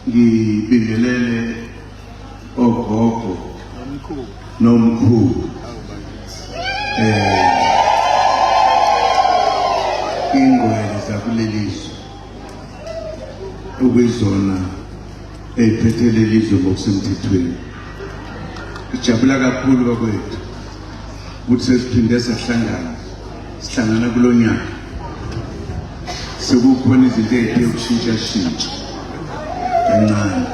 Ngibingelele ogogo nomkhulu. Ingqwele zakuleli zwe okuyizona eyiphethe leli zwe ngokusemthethweni. Ngijabula kakhulu bakwethu ukuthi sesiphinde sahlangana, sihlangana kulo nyaka sekukhona izinto ey'the ukushintshashintsha kancane.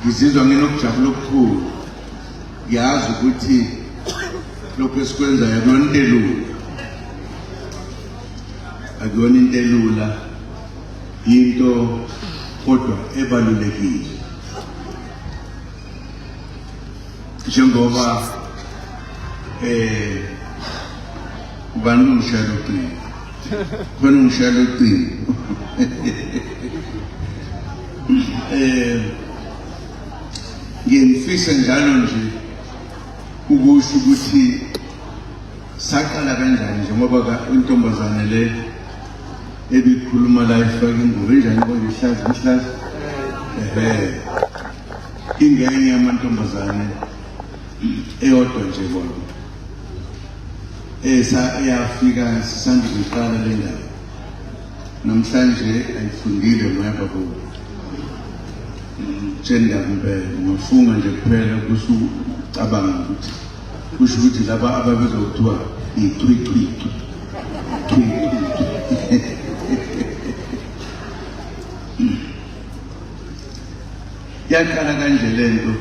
Ngizizwa nginokujabula okukhulu, ngiyazi ukuthi lokhu esikwenzayo akuyona into elula, akuyona into elula, into kodwa ebalulekile. Njengoba ubani ungishayela ucingo, khona ungishayela ucingo, ngiyengifise njalo nje ukusho ukuthi saqala kanjani, njengoba intombazane le ebikhuluma la ifake ingubo enjani konje, ihlaza ihlaza, ehe, ingenye yamantombazane eyodwa nje bona esa eyafika sisanda kuyiqala le ndawo. Namhlanje ayifundile moya babo tshenda kumpela, ungafunga nje kuphela kusucabanga ukuthi kusho ukuthi laba ababizwa kuthiwa ichwichwichwi chwichwichwi. Yaqala kanje lento,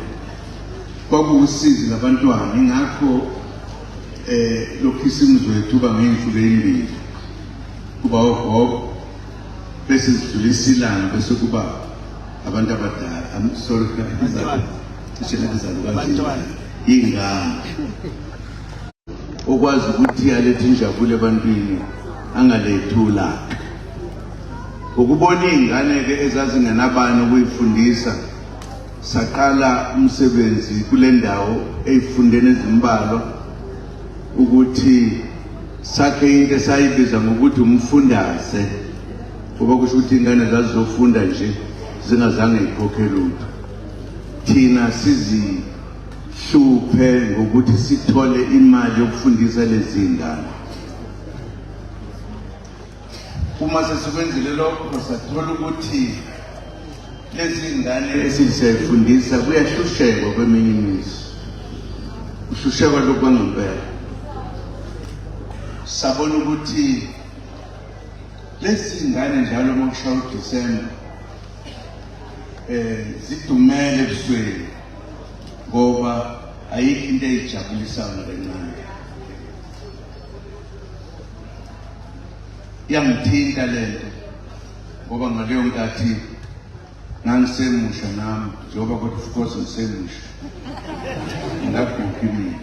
kwakuwusizi labantwana, ingakho lokhisimuzi wethu uba ngey'nsuku ey'mbili, kuba ogogo bese sidlulisa ilanga bese kuba abantu abadala. I'm sorry, cishe ngathi izalukazi, iy'ngane okwazi ukuthi alethe injabulo ebantwini angalethi ulaka. Ukubona iy'ngane-ke ezazingenabani ukuyifundisa, saqala umsebenzi kule ndawo ey'fundeni ezimbalwa ukuthi sakhe into esayibiza ngokuthi umfundaze, ngoba kusho ukuthi iy'ngane zazizofunda nje zingazange yikhokhe lutho. Thina sizihluphe ngokuthi sithole imali yokufundisa lezi ngane. Uma sesikwenzile lokho, sathola ukuthi lezi ngane esizifundisa kuyahlushekwa kweminye imizi, kuhlushekwa lokhu kwangempela. Sabona ukuthi lezi ngane njalo uma kushaya uDisemba zidumele ebusweni, ngoba ayikho into eyijabulisayo nakancane. Iyangithinta lento ngoba ngaleyo nkathi ngangisemusha nami, njengoba kodwa of course ngisemusha, ngagugi mina.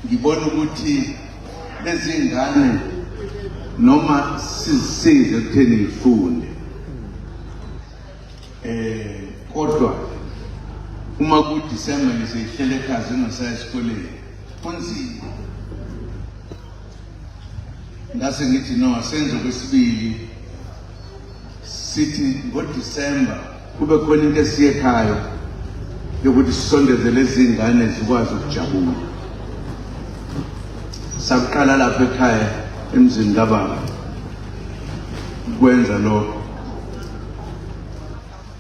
Ngibona ukuthi lezi ngane noma sizisize ekutheni ngifunde, kodwa uma kuDisemba ngiseyihlele ekhaya zingasaya esikoleni, kunzima. Ngase ngithi no, asenze okwesibili, sithi ngoDisemba kube khona into esiye ekhaya yokuthi sisondeze lezi ngane zikwazi ukujabula. Saqala lapha ekhaya emzini kababa kwenza lokho,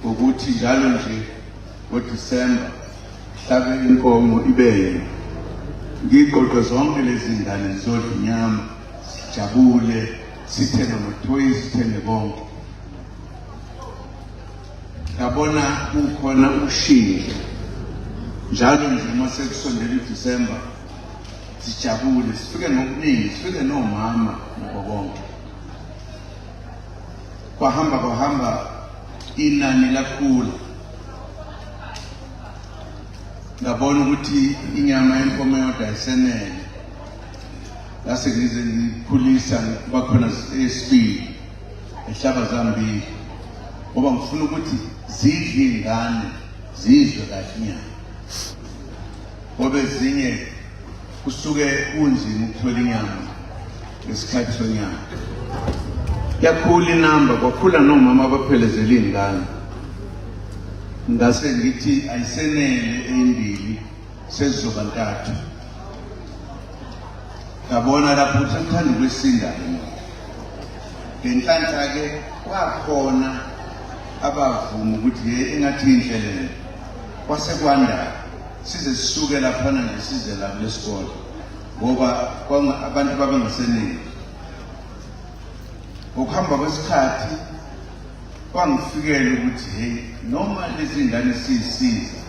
ngokuthi njalo nje ngoDisemba hlabe inkomo ibe ngiqoqe zonke lezi ngane zizodla inyama, sijabule, sithenge amathoyizi, sithenge konke. Ngabona kukhona ushintsho njalo nje uma sekusondela uDisemba, sijabule, sifike ngokuningi, sifike nomama nabo bonke. Kwahamba kwahamba inani lakhula, ngabona ukuthi inyama yenkomo eyodwa ayisenele, ngase ngize ngikhulisa kuba khona esibili ehlaba zambili, ngoba ngifuna ukuthi zidle iy'ngane zizwe kahle inyama, ngoba ezinye kusuke kunzima ukuthola inyama. Ngesikhathi sonyaka yakhula inamba, kwakhula nomama abaphelezela iy'ngane. Ngase ngithi ayisenele eyimbili, sezizoba ntathu. Ngabona lapho ukuthi sekuthanda ukwesinda-ke manje. Ngenhlanhla-ke kwakhona abavuma ukuthi ye engathi inhle lento, kwase kwanda size sisuke laphana nje size la kulesikole ngoba abantu babengaseningi. Ngokuhamba kwesikhathi kwangifikela ukuthi hey, noma lezi ngane siyisiza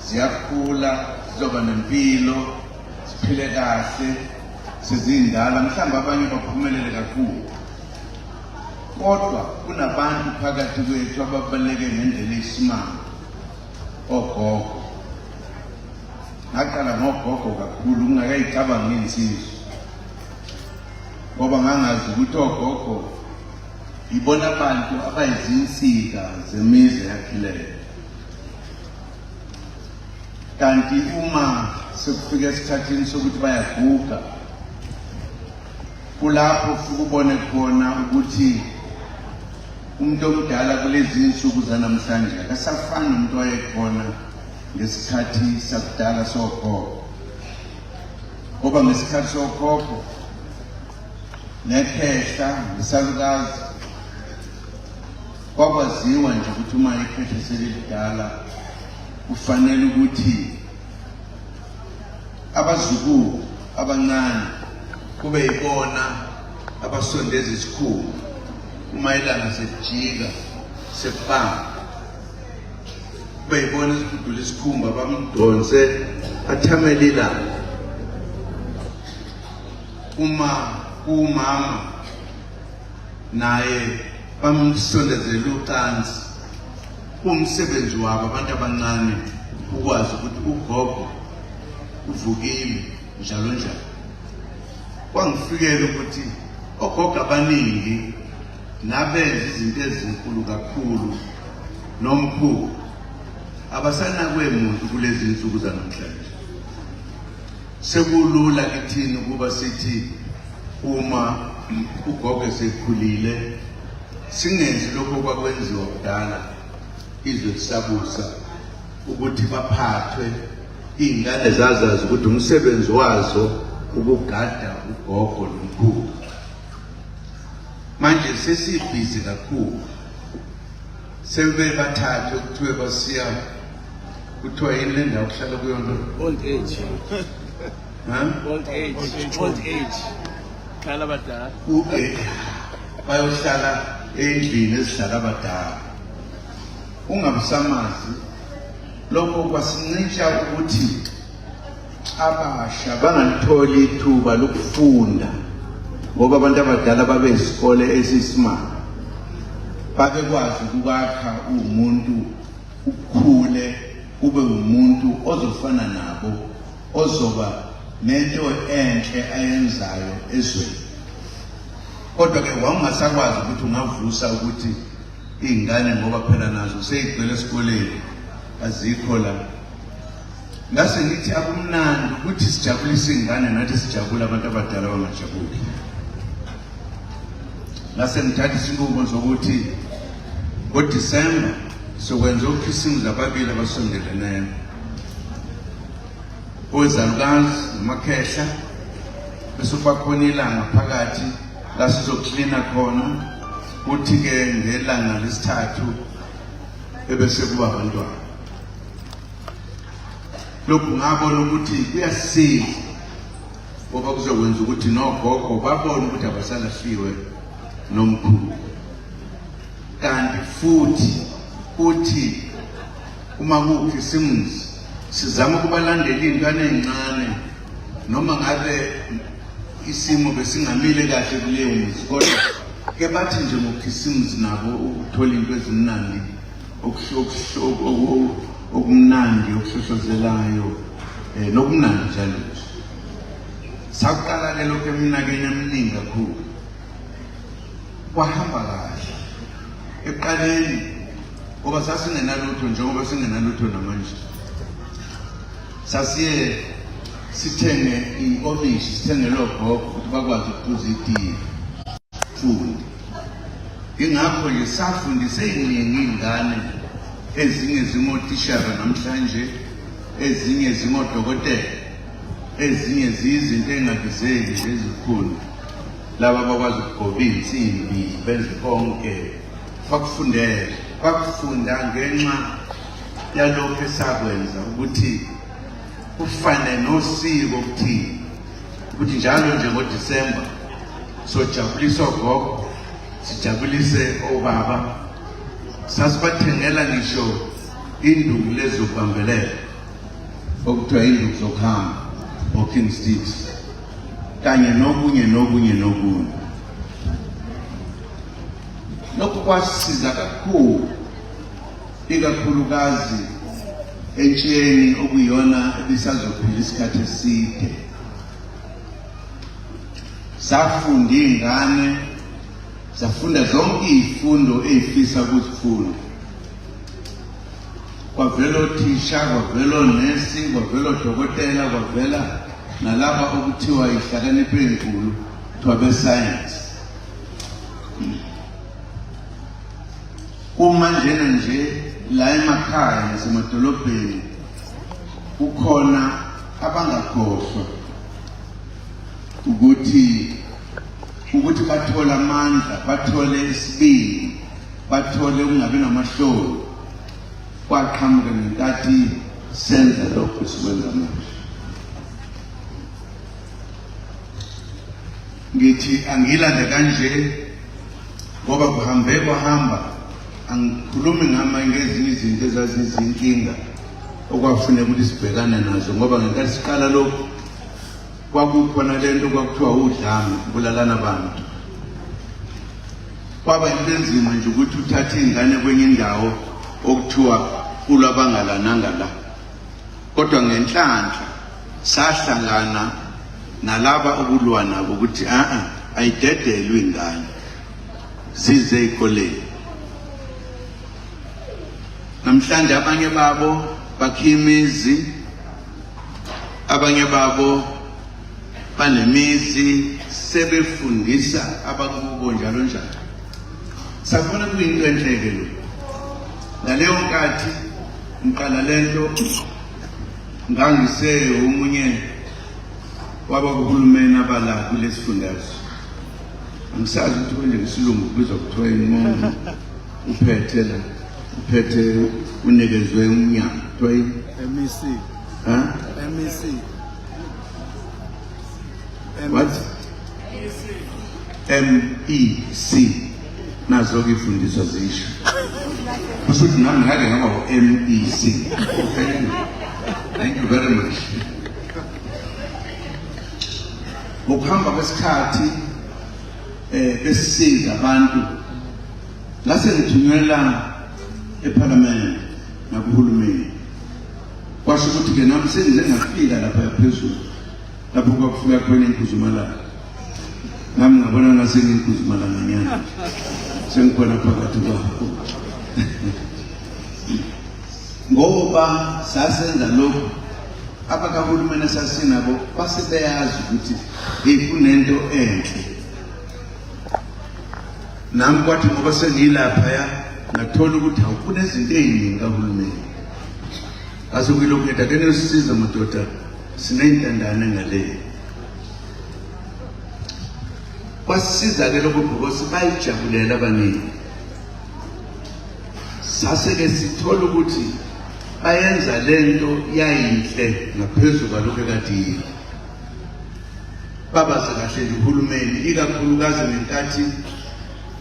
ziyakhula, zizoba nempilo, ziphile kahle sezindala, mhlawumbe abanye baphumelele kakhulu, kodwa kunabantu phakathi kwethu ababaleke ngendlela eyisimanga, ogogo. Ngaqala ngogogo kakhulu ngingakayicabangi iy'nsizwa, ngoba ngangazi ukuthi ogogo yibona abantu abayizinsika zemizi eyakhileyo. Kanti uma sekufika esikhathini sokuthi bayaguga, kulapho ufike ubone khona ukuthi umuntu omdala kulezi nsuku zanamhlanje akasafani nomuntu wayekhona ngesikhathi sakudala sokhokho, ngoba ngesikhathi sokhokho nekhehla nesalukazi kwakwaziwa nje ukuthi uma ikhehla selilidala kufanele ukuthi abazukulu abancane kube yibona abasondeza isikhumba uma ilanga selijika sekubamba, kube yibona esigudula isikhumba bamdonse athamele ilanga. Uma kuwumama naye bamsondezela ucansi, kuwumsebenzi wabo abantu abancane ukwazi ukuthi ugogo uvukile njalo njalo. Kwangifikela ukuthi ogogo abaningi nabenza izinto ezinkulu kakhulu nomkhulu abasanakwe muntu kulezi nsuku zanamhlanje. Sekulula kithini ukuba sithi uma ugogo esekhulile singenzi lokho okwakwenziwa kudala izwe lisabusa, ukuthi baphathwe iy'ngane zazazi ukuthi umsebenzi wazo ukugada ugogo nomkhulu. Manje sesibhizi kakhulu, sebebathathe kuthiwe basiya, kuthiwa yini le ndawo kuhlala kuyona? Old age. Huh? Old age. Old age. Hlala abadala. Bayohlala endlini ezihlala abadala. Ungabusamazi lokho kwasincisha ukuthi abasha bangalitholi ithuba lokufunda, ngoba abantu abadala babe isikole esisimanga, babekwazi ukwakha umuntu ukhule ube umuntu ozofana nabo, ozoba nento enhle ayenzayo ezweni. Kodwa-ke wawungasakwazi ukuthi ungavusa ukuthi iy'ngane, ngoba phela nazo seyigcwele esikoleni, azikho la. Ngase ngithi akumnandi ukuthi sijabulise iy'ngane nathi sijabule, abantu abadala bangajabuli. Ngase ngithatha isinqumo sokuthi ngoDisemba sokwenza okhisimuzi ababili abasondeleneyo, owezalukazi nomakhehla, bese kuba khona ilanga phakathi la sizoklina khona, kuthi-ke ngelanga lesithathu ebese kuba abantwana. Lokhu ngabona ukuthi kuyasiza, ngoba kuzokwenza ukuthi nogogo babone ukuthi abasalahliwe nomkhulu. Kanti futhi kuthi uma kuwukhisimusi sizama ukubalandela iy'ntwana ey'ncane, noma ngabe isimo besingamile kahle kuleyo mizi, kodwa ke bathi nje ngokhisimusi nabo ukuthola into ezimnandi, okumnandi, okuhlohlozelayo, nokumnandi njalo nje. Sakuqala-ke lokhu eminyakeni eminingi kakhulu, kwahamba kahle ekuqaleni ngoba sasingenalutho, njengoba singenalutho namanje. Sasiye sithenge inkomishi, sithenge logogo ukuthi bakwazi ukuphuza itiye funde. Ingakho nje safundisa ey'ningi iy'ngane, ezinye zingotishara namhlanje, ezinye zingodokotela, ezinye ziyizinto ey'ngabizeki nje ezikhulu. Laba abakwazi ukugoba iy'nsimbi benze konke bakufundele, bakufunda ngenxa yalokhu esakwenza ukuthi kufane nosiko kuthina ukuthi njalo nje ngoDisemba sojabulisa ogogo, sijabulise obaba. Sasibathengela ngisho induku lezi zokubambelela okuthiwa induku zokuhamba, walking sticks, kanye nokunye nokunye nokunye. Lokhu kwasisiza kakhulu, ikakhulukazi entsheni okuyiyona ebisazophila isikhathi eside. Safunda iy'ngane, zafunda zonke iy'fundo ey'fisa ukuzifunda. Kwavela othisha, kwavela onesi, kwavela odokotela, kwavela nalaba okuthiwa ihlakanipho ey'nkulu, kuthiwa besayensi. Kuma njena nje la emakhaya nasemadolobheni kukhona abangakhohlwa ukuthi bathole amandla, bathole isibindi, bathole ukungabi namahloni. Kwaqhamuka ngenkathi senza lokhu esikwenza manje. Ngithi angilande kanje ngoba kuhambe kwahamba, angikhulumi ngama ngezinye izinto ezazizinkinga okwakufuneka ukuthi sibhekane nazo, ngoba ngenkathi siqala lokhu kwakukhona lento kwakuthiwa udlame, kubulalana abantu. Kwaba into enzima nje ukuthi uthathe iy'ngane kwenye indawo okuthiwa kulwa bangalananga la, kodwa ngenhlanhla sahlangana nalaba okulwa nabo ukuthi a-a ayidedelwe ingane zize ey'koleni. Namhlanje abanye babo bakhiya imizi, abanye babo banemizi, sebefundisa abakubo njalo njalo. Sakubona kuyinto enhle-ke lokhu. Ngaleyo nkathi ngiqala lento ngangise omunye wabakuhulumeni abala kulesifundazwe. Angisazi ukuthi konje ngesilungu kubizwa kuthiwa yini, uphethe la, uphethe unikezwe umnyango kuthiwa yini? MEC. Ha? MEC. What? MEC. Nazo-ke ifundiswa zisho. Kusho ukuthi nami ngake ngaba u-MEC. Thank you. Thank you very much. Ngokuhamba kwesikhathi besisiza abantu, ngase ngithunyelwa ePhalamende nakuhulumeni. Kwasho ukuthi-ke nami sengize ngafika lapha phezulu lapho kwakufika khona inkuzumalanga, nami ngabona ngase nginkuzumalanga nyana sengikhona phakathi kwabo, ngoba sasenza lokhu abakahulumeni esasinabo base beyazi ukuthi hey, kunento enhle. Nami kwathi ngoba sengilaphaya ngathola ukuthi hawu, kunezinto ey'ningi kahulumeni. Ngase kuyilokhu ngithi ake niyosisiza madoda, siney'ntandane ngale. Kwasisiza-ke lokho because bayijabulela abaningi. Sase-ke sithola ukuthi bayenza lento yayinhle ngaphezu kwalokhu ekade iyikho. Babaze kahle nje uhulumeni, ikakhulukazi ngenkathi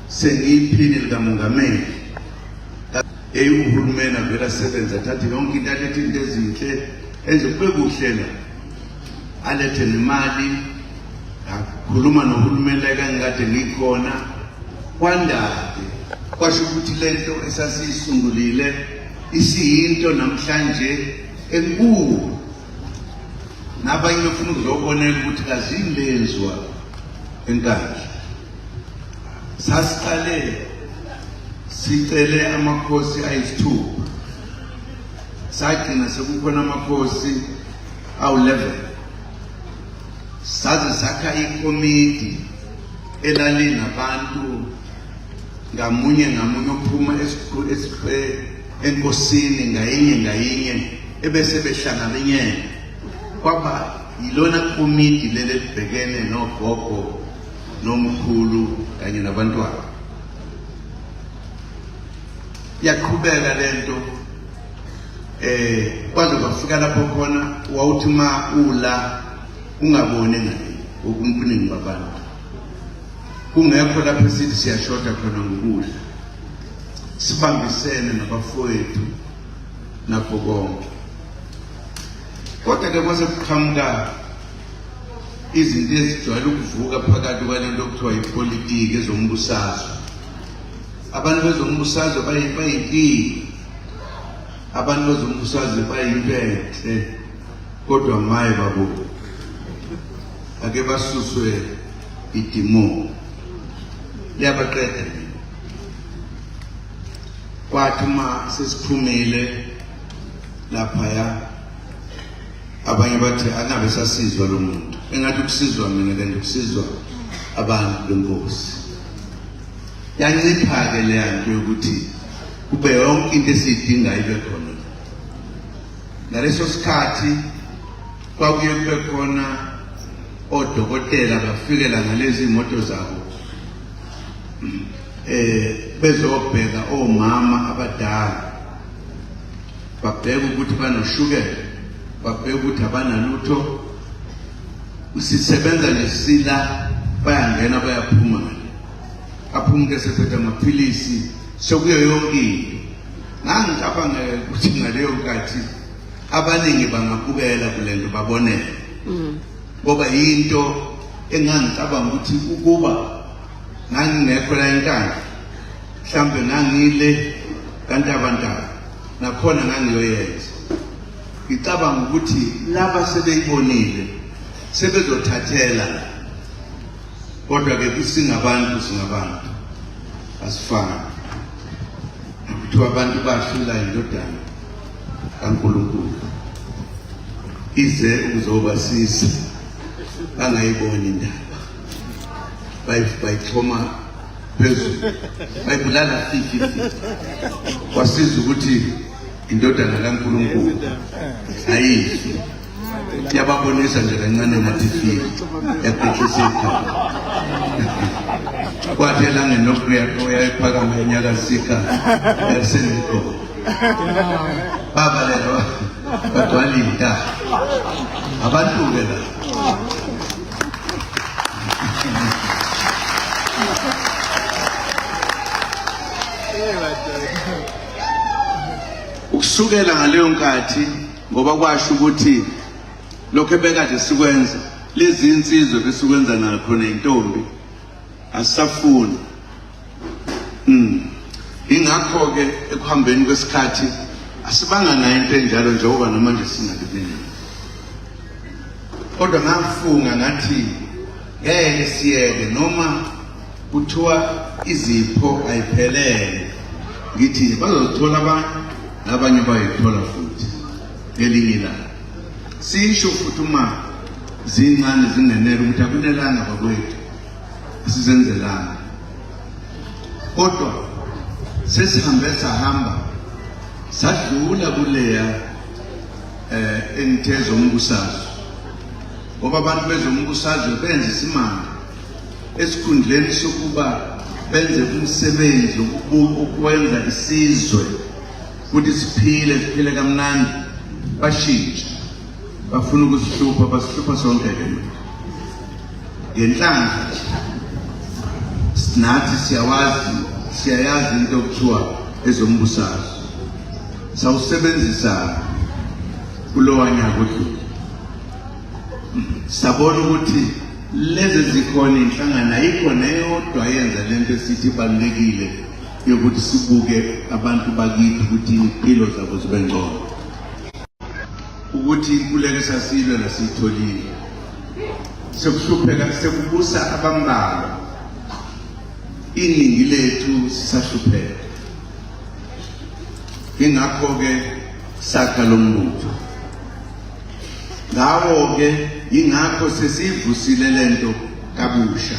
sengiyiphini likamongameli. Eyi, uhulumeni avele asebenze, athathe yonke into, alethe into ezinhle, enze kube kuhle la, alethe nemali. Ngakhuluma nohulumeni la ekangikade ngikhona, kwandade kwasho ukuthi lento esasiyisungulile isiyinto namhlanje enkulu, nabanye befuna ukuzobonela ukuthi kazini lenziwa eNkandla. Sasiqale sicele amakhosi ayisithupha, sagcina sekukhona amakhosi awu-11. Saze sakha ikomidi elalinabantu ngamunye ngamunye ophuma enkosini ngayinye ngayinye ebese behlangabanyene kwaba yilona komidi leli elibhekene nogogo nomkhulu kanye nabantwana. Yaqhubeka lento kwaze kwafika lapho khona wawuthi ma ula ungaboni ngaye ngokumbuningi babantu kungekho lapho esithi siyashoda khona ngokudla, sibambisene nabafowethu nakho konke. Kodwa ke kwase kuqhamuka izinto ezijwayele ukuvuka phakathi kwalento okuthiwa yipolitiki, ezombusazwe. Abantu bezombusazwe bayinkinga, abantu bezombusazwe bayinto enhle, kodwa maye babo ake basuswe idimoni liyabaqeda. Kwathi uma sesiphumile laphaya abanye bathi angabe sasizwa lo muntu, engathi ukusizwa mina kanti ukusizwa abantu benkosi. Yancipha-ke leya nto yokuthi kube yonke into esiyidingayo ibe khona. Ngaleso sikhathi kwakuye kube khona odokotela bafikela ngalezi moto zabo bezobheka omama abadala, babheka ukuthi banoshukela, babheka ukuthi abanalutho. Sisebenza nje sila, bayangena bayaphuma ngale, aphumuke sephethe amaphilisi sekuyo yonke into. Ngangicabanga ukuthi ngaleyo nkathi abaningi bangabukela kule nto babonele, ngoba yinto engangicabanga ukuthi ukuba ngangingekho la eNkandla, mhlambe ngangile kaNtabantaba, nakhona ngangiyoyenza. Ngicabanga ukuthi laba sebeyibonile sebezothathela, kodwa-ke singabantu, singabantu asifani. Kuthiwa abantu bahlula indodana kaNkulunkulu ize ukuzobasiza, bangayiboni indaba, bayixhoma phezulu, bayibulala fifi fifi. Kwasiza ukuthi indodana kaNkulunkulu ayifi, yababonisa nje kancane ngathi ifile, yagqithisa ikhanda. Kwathi elangeni lokuya yayiphakama inyakazika yasenigqoko, babaleka bagcwala iy'ntaba abantu-ke la. Ukusukela ngaleyo nkathi, ngoba kwasho ukuthi lokho ebekade sikwenza lezi insizwe besikwenza nakho ney'ntombi asisafuni. Ingakho-ke ekuhambeni kwesikhathi asibanga nayo into enjalo njengoba namanje singabi nayo. Kodwa ngafunga ngathi ngeke siyeke, noma kuthiwa izipho ayiphelele, ngithi bazozithola abanye nabanye bayithola futhi ngelinye ilanga. Sisho futhi uma zincane zingenele ukuthi akunelanga bakwethu, asizenzelanga, kodwa sesihambe sahamba sadlula kuleya engithe zombusazwe, ngoba abantu bezombusazwe benza isimanga esikhundleni sokuba benze umsebenzi ukwenza isizwe ukuthi siphile, siphile kamnandi, bashintshe bafuna ukusihlupha, basihlupha sonke ke manje. Ngenhlanhla nathi siyawazi, siyayazi into okuthiwa ezombusazwe, sawusebenzisa kulowa nyaka odlule, sabona ukuthi lezi zikhona inhlangano ayikho neyodwa yenza lento esithi ibalulekile yokuthi sibuke abantu bakithi ukuthi impilo zabo zibe ngcono, ukuthi inkululeko esasilwela siyitholile, sekuhlupheka sekubusa abambalwa, iningi lethu sisahlupheka. Ingakho-ke sakha lo mbutho. Ngawo-ke yingakho sesiyivusile lento kabusha,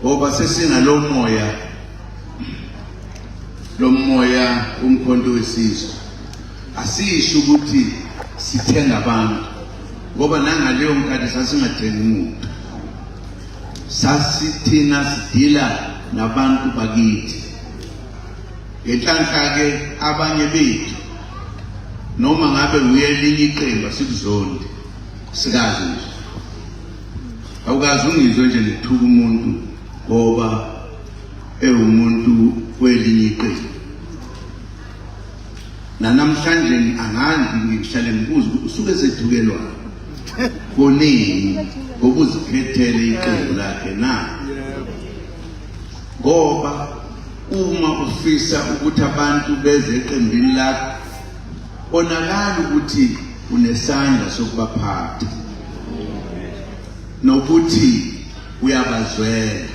ngoba sesinalo moya, lo moya uMkhonto weSizwe. Asisho ukuthi sithenga abantu, ngoba nangaleyo nkathi sasingathengi umuntu, sasithina sidila nabantu bakithi. Ngenhlanhla-ke abanye bethu noma ngabe uye elinye iqembu asikuzondi, sikazi nje awukaze ungizwe nje ngithuka umuntu ngoba ewumuntu welinye iqembu. Nanamhlanje angazi, ngihlale ngibuza ukuthi usuke sethukelwa konini ngoba uzikhethele iqembu lakhe na? Ngoba uma ufisa ukuthi abantu beze eqembini lakho, bonakala ukuthi unesandla sokubaphatha nokuthi uyabazwela.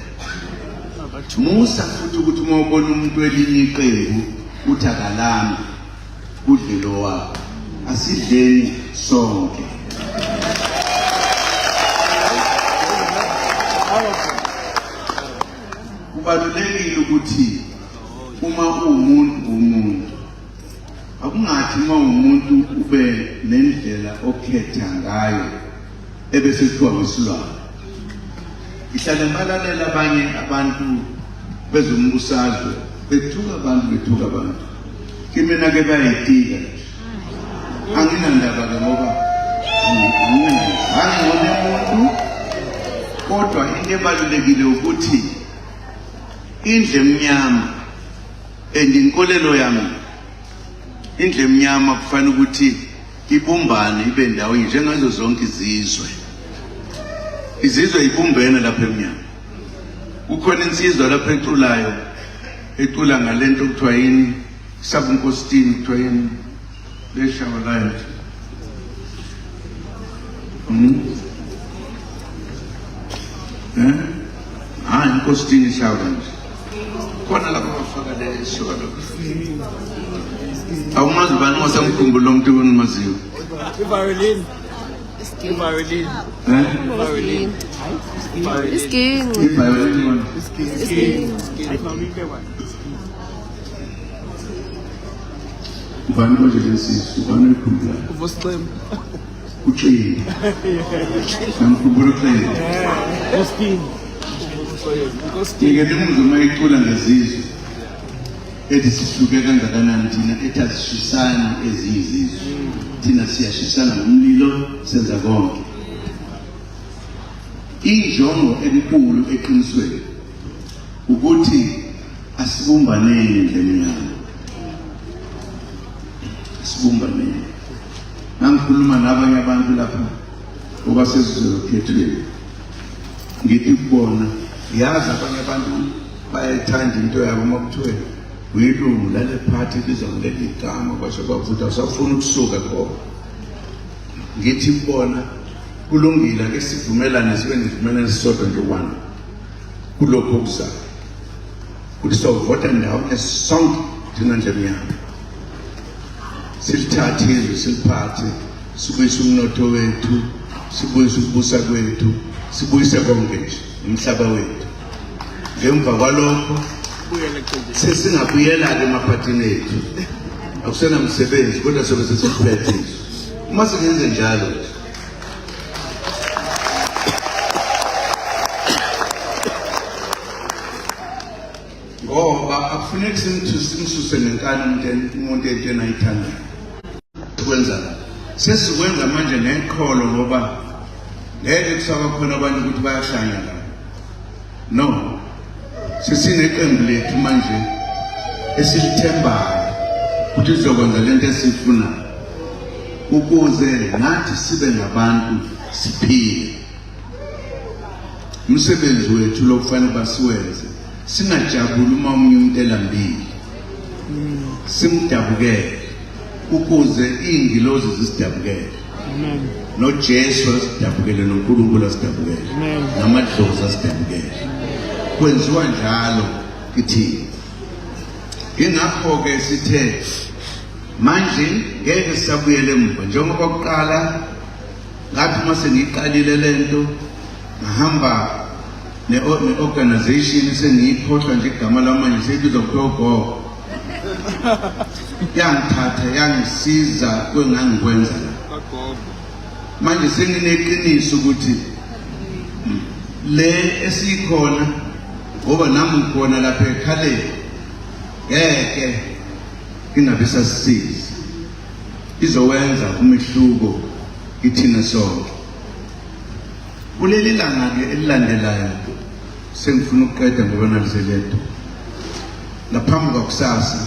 Musa futhi ukuthi uma ubona umuntu welinye iqembu uthi akalami, kudle lo wakho. Asidleni sonke. Kubalulekile ukuthi uma uwumuntu uwumuntu, akungathi uma uwumuntu ube nendlela okhetha ngayo ebese kuthiwa ngesilwane. Ngihlale ngibalalela abanye abantu bezombusazwe bethuka abantu, bethuka abantu. Kimina ke bayayitika nje, anginandaba-ke ngoba angingone umuntu, kodwa into ebalulekile ukuthi indlu emnyama, and inkolelo yami, indlu emnyama kufanele ukuthi ibumbane ibe ndawonye njengazo zonke izizwe. Izizwe ibumbene lapha emnyama. Kukhona insizwa lapha eculayo, ecula ngalento kuthiwa yini, sabunkositini kuthiwa yini leshawa layo. Eh? Ah, inkositini ishawa kanje. Khona lapha bafaka le shuka lokho. Awumazi bani ungasamkhumbuli lo muntu onimaziyo? Iviolin. Iviolin. Eh? Iviolin. Isiginci. Iviolin. Isiginci. Ubani konje lensizwa? Ubani oyikhumbulayo? Uvusixemu. Uxini. Namkhumbula uXini. Nkosini. Nkosini. Ngike nimuzwe uma ecula ngezizwe ethi sihluke kangakanani thina, ethi azishisani ezinye izizwe, thina siyashisana ngomlilo, senza konke. Injongo enkulu eqinisweni ukuthi asibumbaneni ndlemnyama, asibumbaneni. Ngangikhuluma nabanye abantu lapha ngoba sesizokhethweni, ngithi kubona, yazi abanye abantu bayayithanda into yabo, uma kuthiwe uyilungu lale phathi ibizwa ngaleli gama, kwasho kwavuthi awusafuni ukusuka khona. Ngithi kubona, kulungile, ake sivumelane, sibe nesivumelane sisodwa nje, one, kulokhu okuzayo, ukuthi sovota ndawonye sonke thina nje mnyama, silithathe izwe siliphathe, sibuyise umnotho wethu, sibuyise ukubusa kwethu, sibuyise konke nje umhlaba wethu. Ngemva kwalokho sesingabuyela-ke emaphathini ethu, akusenamsebenzi, kodwa sobe sesiphethe izwe uma singenze njalo nje. Ngoba akufuneki simsuse ngenkani umuntu entweni ayithandayo. Kwenza la sesikwenza manje ngeqholo, ngoba ngeke kusaba khona abantu ukuthi bayahlanya la. No, sesineqembu lethu manje esilithembayo ukuthi sizokwenza lento esiyifunayo ukuze nathi sibe ngabantu siphile. Umsebenzi wethu lo kufanele basiwenze, singajabuli uma omunye umuntu elambile, simdabukele ukuze iy'ngilozi zisidabukele, noJesu asidabukele, noNkulunkulu asidabukele, namadlozi asidabukele. Kwenziwa njalo kithina. Ingakho-ke sithe manje ngeke sisabuyele emuva njengoba kuqala. Ngathi uma sengiyiqalile lento ngahamba ne-organization sengiyikhohlwa nje igama lamanje seyibizwa kuthiwa ugogo. Yangithatha yangisiza kwengangikwenza la. Manje sengineqiniso ukuthi le esikhona ngoba nami ngikhona lapha ekhaleni ngeke ingabe sasisiza izowenza umehluko kithina sonke. Kuleli langa-ke elilandelayo sengifuna ukuqeda ngoba naliseledwa ngaphambi kwakusasa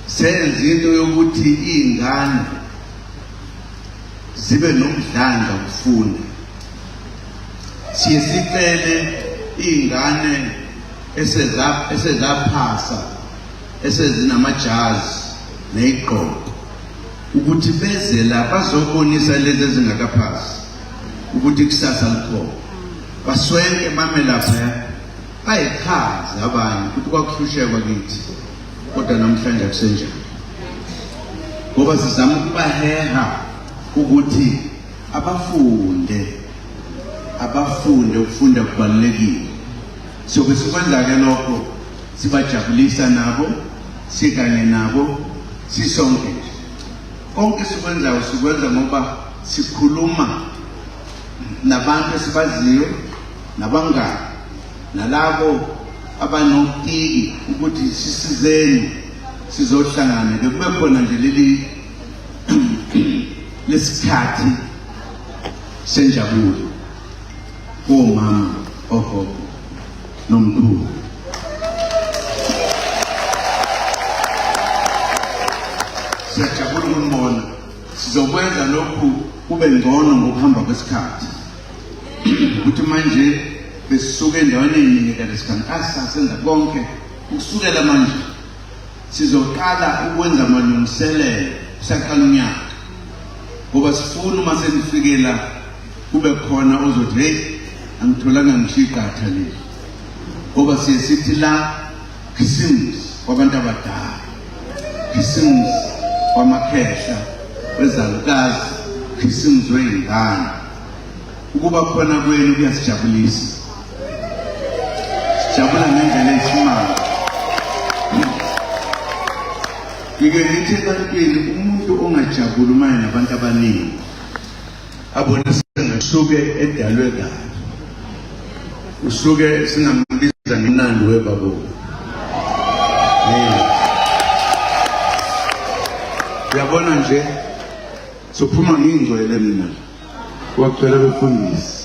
senze into yokuthi iy'ngane zibe nomdlandla ukufunda. Siye sicele iy'ngane esezaphasa esezinamajazi neyigqoko ukuthi beze la bazobonisa lezi ezingakaphasi ukuthi kusasa likhona. Baswenke bame laphaya bayichaze abanye ukuthi kwakuhlushekwa kithi kodwa namhlanje akusenjalo ngoba sizama ukubaheha ukuthi abafunde abafunde ukufunda kubalulekile. Sobe sikwenza-ke lokho sibajabulisa nabo sikanye nabo sisonke nje. Konke sikwenzayo sikwenza ngoba sikhuluma nabantu esibaziyo nabangani nalabo abanotiki ukuthi sisizeni sizohlangana ke kube khona nje leli lesikhathi senjabulo komama ogogo nomkhulu. Siyajabula ukunibona. Sizokwenza lokhu kube ngcono ngokuhamba kwesikhathi. Ukuthi manje besisuke endaweni eyiningi kade sikhankasa senza konke ukusukela manje sizoqala ukwenza amalungiselelo kusaqala unyaka ngoba sifuna uma senifikela kube khona ozothi hey angitholanga ngisho iqatha leli ngoba siye sithi la khisimusi kwabantu abadala khisimusi kwamakhehla kwezalukazi khisimusi wey'ngane. Ukuba khona kwenu kuyasijabulisa, sijabula ngendlela eyisimanga. Ngike ngithi ebantwini umuntu ongajabuli uma enabantu abaningi abone sengathi edalwe kabi usuke singambiza ngemnandi webabo. Uyabona nje sophuma ngingcwele mina wagcwele abefundisi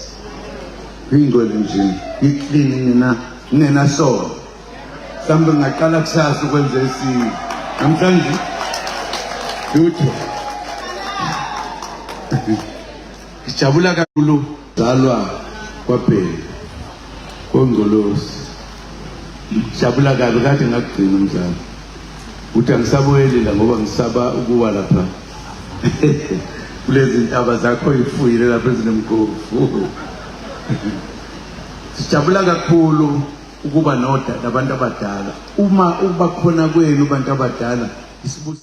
ngingcwele nje ngiclean ngina ngenasono mhlawumbe ngingaqala kusasa ukwenza esinye namhlanje lutho. Ngijabula kakhulu zalwa kwaBheki koNgcolosi. Ngijabula kabi kade ngakugcina umzali uthi angisabuyeli la ngoba ngisaba ukuwa lapha kulezi ntaba zakho oyifuyile lapha ezinemgovu. Sijabula kakhulu ukuba noda nabantu abadala. Uma ukuba khona kwenu bantu abadala isibusiso.